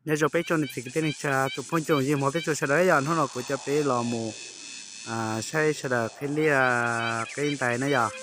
Nyob zoo peb tsoom niam txiv kwv tij neej tsa tsoom phooj tsoom ywg hmov thiab txhua sawv daws yog hnub no kuv coj peb los mus saib sawv daws qhib liaj qhib ntais na yog.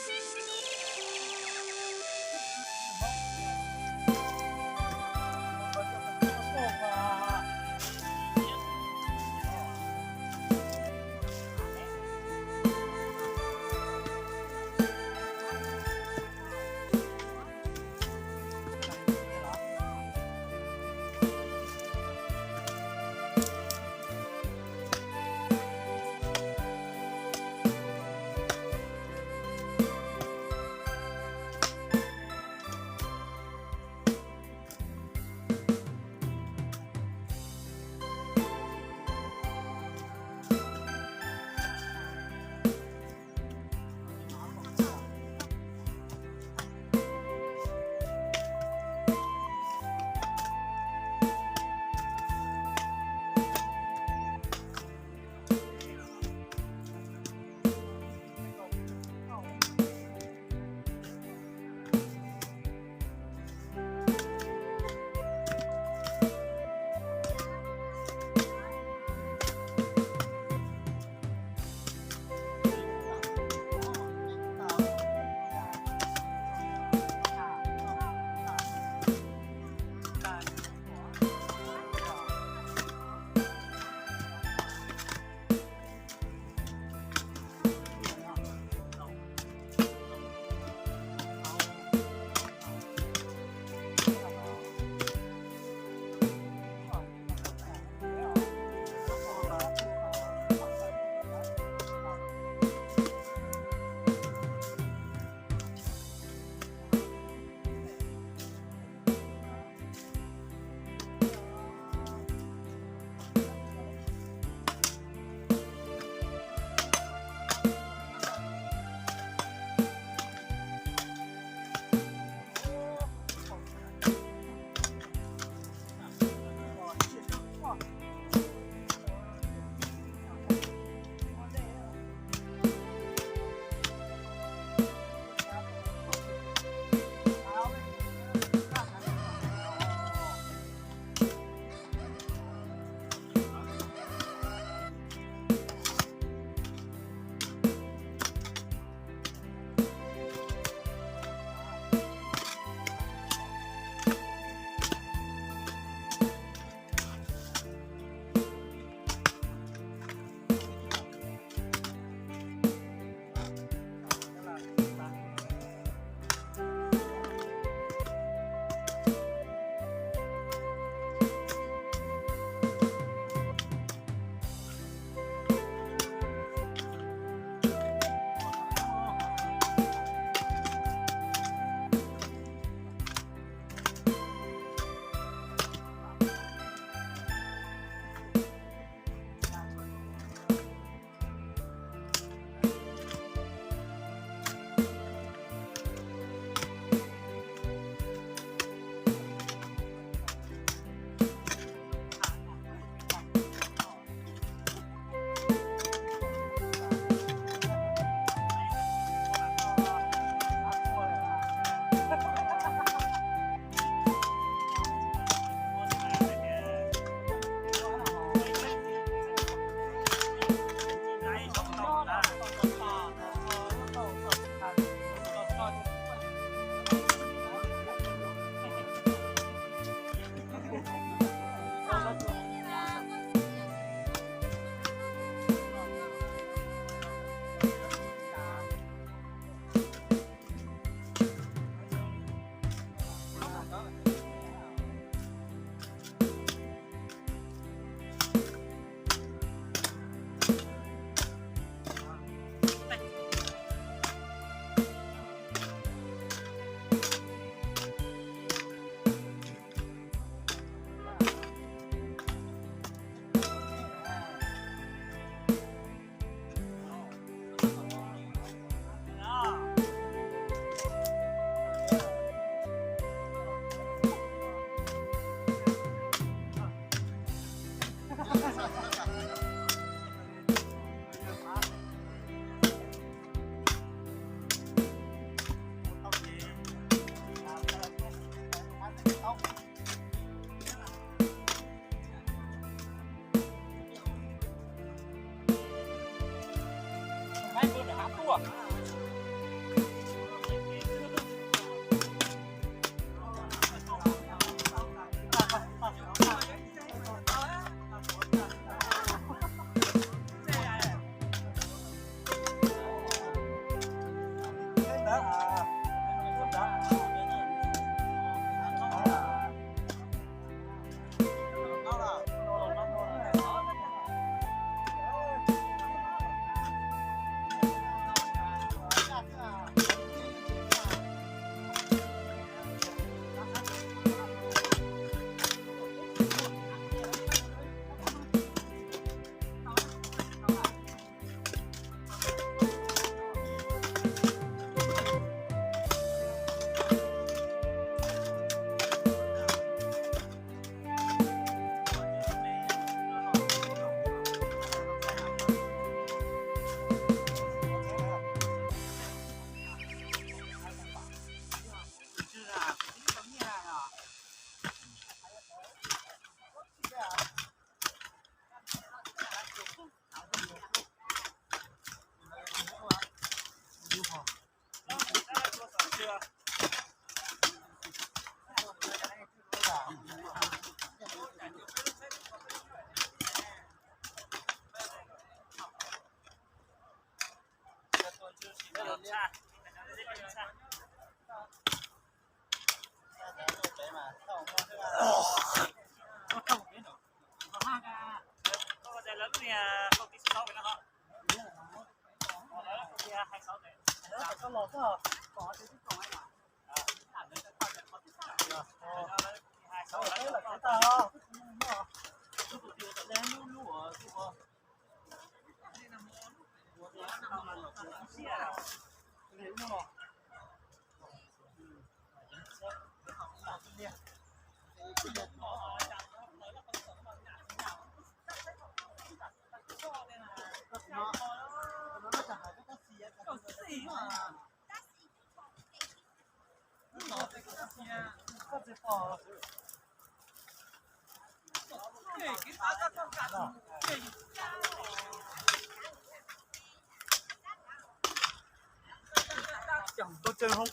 Tseeb hoob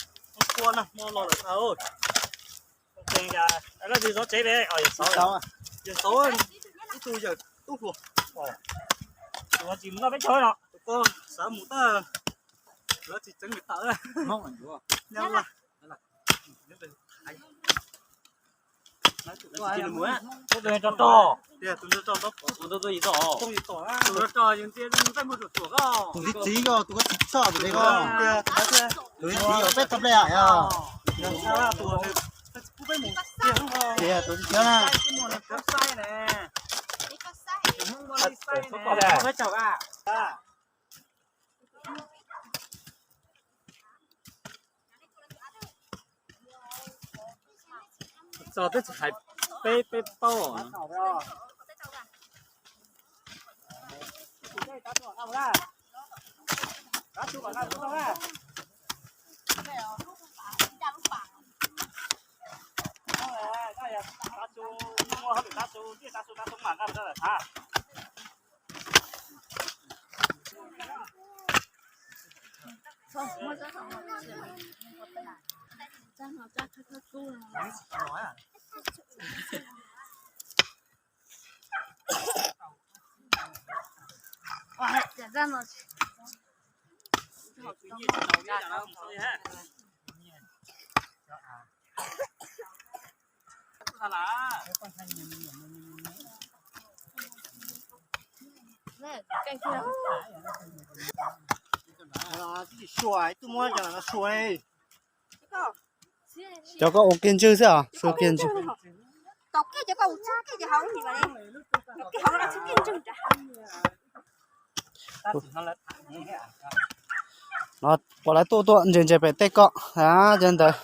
kua na, hmo los lawm. Tseeb, dab tsi zov tsev pe? Yawm Xauv, ib tug yawm tub hluas. Tus tsis mus noj peb caug no, tus ko xav mus tab, lawv tsis tseev nws tawm. Tus nrog rog, tus nrog rog, tus nrog rog yus ntxias npej muag ruam ruam ko, tus txiv txiv ko, tus ko txiv txhoj tus ko, tus txiv yog peb tau ple yom. Tus txiv na, txog twb tsis hais peb, peb paub. Suas, ib tug muab cov no suas. Cov koj ua kiag ntswg xwb os, suas kiag ntswg. No pom lawv tuaj tuaj ntses ntses pem tej ko, cov ntawd.